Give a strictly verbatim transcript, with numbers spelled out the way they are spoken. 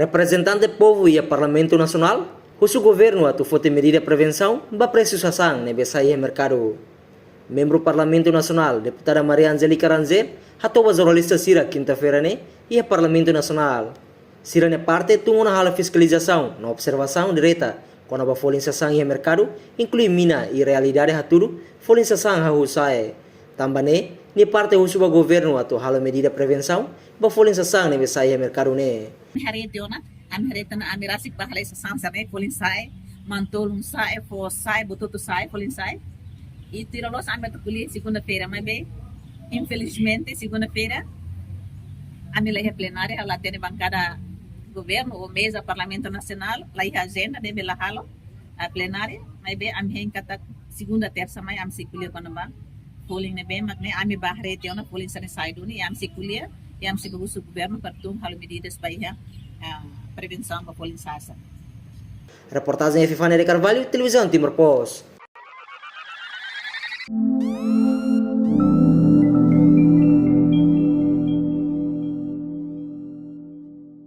Reprezentante povu iha Parlamentu Nasionál husu governu atu foti medida prevensaun ba presu sasán ne'ebé sai iha merkadu. Membru Parlamentu Nasionál, Deputada Maria Angélica Rangel, hato'o ba jornalista sira kinta-feira ne'e iha Parlamentu Nasionál. Sira-nia parte tun ona halo fiskalizasaun no observasaun direta kona-ba folin sasán iha merkadu, inklui mina, i realidade hatudu folin sasán hahú sa'e. Tanba ne'e, nia parte husu ba governu atu halo medida prevensaun ba folin sasán ne'ebé sai iha merkadu ne'e. Ami haree tiha ona, ami haree tiha ona, ami rasik bá haree sasán sira-ne'e, folin sa'e, manu-tolun sa'e, foos sa'e, bututu sa'e, folin sa'e. I tuir loloos ami atu ko'alia segunda-feira, maibé infelizmente segunda-feira ami la iha plenária, la hatene bankada governu ou meza Parlamentu Nasionál, la iha ajenda, ne'ebé la halo a plenária, maibé ami hein katak segunda, tersa mai ami sei ko'alia kona-ba folin ne'ebé mak ne'e, ami bá haree tiha ona folin sira-ne'e sai duni, i ami sei ko'alia, i ami sei bá husu governu para tun halo medidas ba iha, ah, prevensaun ba folin sasán. Reportajen Epifania de Carvalho, Televizaun Timor Post.